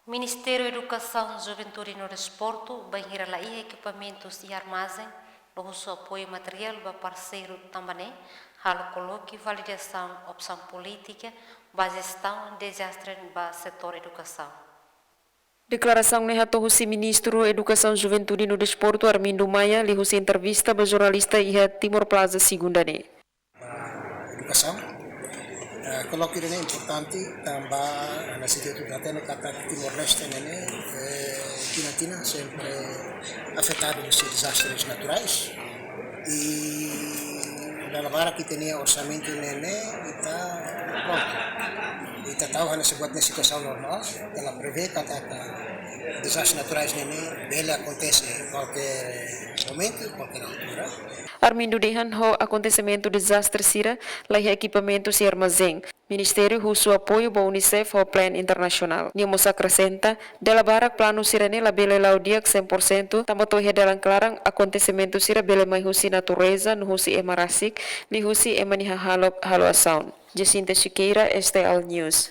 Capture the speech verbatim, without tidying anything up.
Ministériu Edukasaun, Juventude no Desportu, bainhira la iha ekipamentus iha armazén, no husu apoiu materiál ba parseiru tanba ne'e, halo kolokiu validasaun opsaun polítika ba jestaun dezastre ba setór edukasaun. Deklarasaun ne'e hato'o husi Ministru Edukasaun, Juventude no Desportu, Armindo Maia, liuhusi entrevista ba jornalista iha Timor Plaza, segunda ne'e. Edukasaun. Eh, kolókiu ne'e importante tanba, eh, na sentidu atu hatene katak Timor-Leste ne'e, eh, tinan-tinan sempre afetadu husi dezastres naturais. I dala barak ita-nia orsamentu ne'e, ita prontu. Ita tau hanesan buat ne'e situasaun normál, ita la prevee katak dezastres naturais ne'e bele akontese kualkér momentu, kualkér altura. Armindo dehan ho akontesimentu dezastre sira, la iha ekipamentus iha armazén. Ministériu husu apoiu ba UNICEF ho Plan Internasionál. Nia mós akresenta, dala barak planu sira-ne'e labele la'o di'ak cem por cento, tanba to'o iha dalan klaran akontesimentu sira bele mai husi natureza no husi ema rasik, liuhusi ema nia hahalok halo asaun. Jacinta Siqueira, S T L News.